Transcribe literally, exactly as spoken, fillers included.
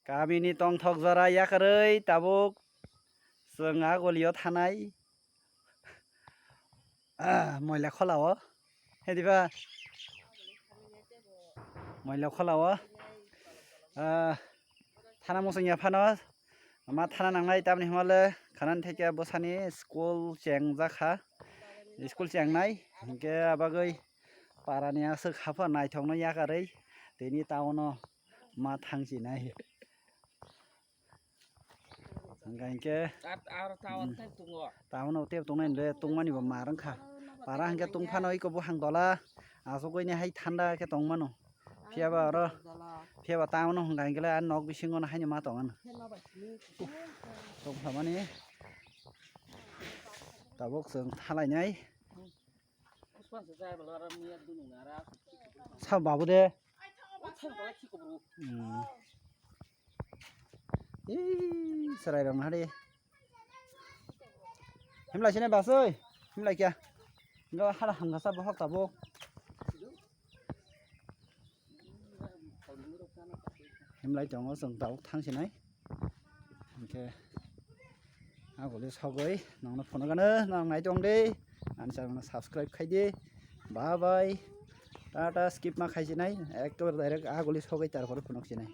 Kamini tongthok jora yakarwi tabuk chwng a golio thanai. Ah, moila kholao. Hediba? Moila kholao. Ah, thana muchungya phano. Ma thana nangnai tamni hwnle khanan theke bwsani school chengjakha. School chengnai. Hinkhe abagwi parani aswk haphar naithokno yakarwi tini town-o ma thangsinai. Hingka hinkhe Ar, ar town Mm. tei tungo. Town-o tei tongnai hwnle tongmani bo mar wngkha. Para hinkhe tongphano iko buphang dola asugwini hai thanda khe tongmano. Phiyaba oro, phiyaba town-o hingka hinkhe le a nok bisingo no haino ma tongmano. Tongphamani tabuk chwng thalainai. Sa babu de. Hmm. Ih, serai rok nahari. Himlai sini basoi. Himlai kya? Lo hala hamgasa bohok tabo. Himlai tongo chwng tabuk thang sinai. Hinkhe. Aguli sogwi nongno phunukgano nong nai tong di. Ani channel no subscribe khai di. Bye bye. Tata skip ma khai sinai. Ekdom direct aguli sogwi tarpore phunuk sinai.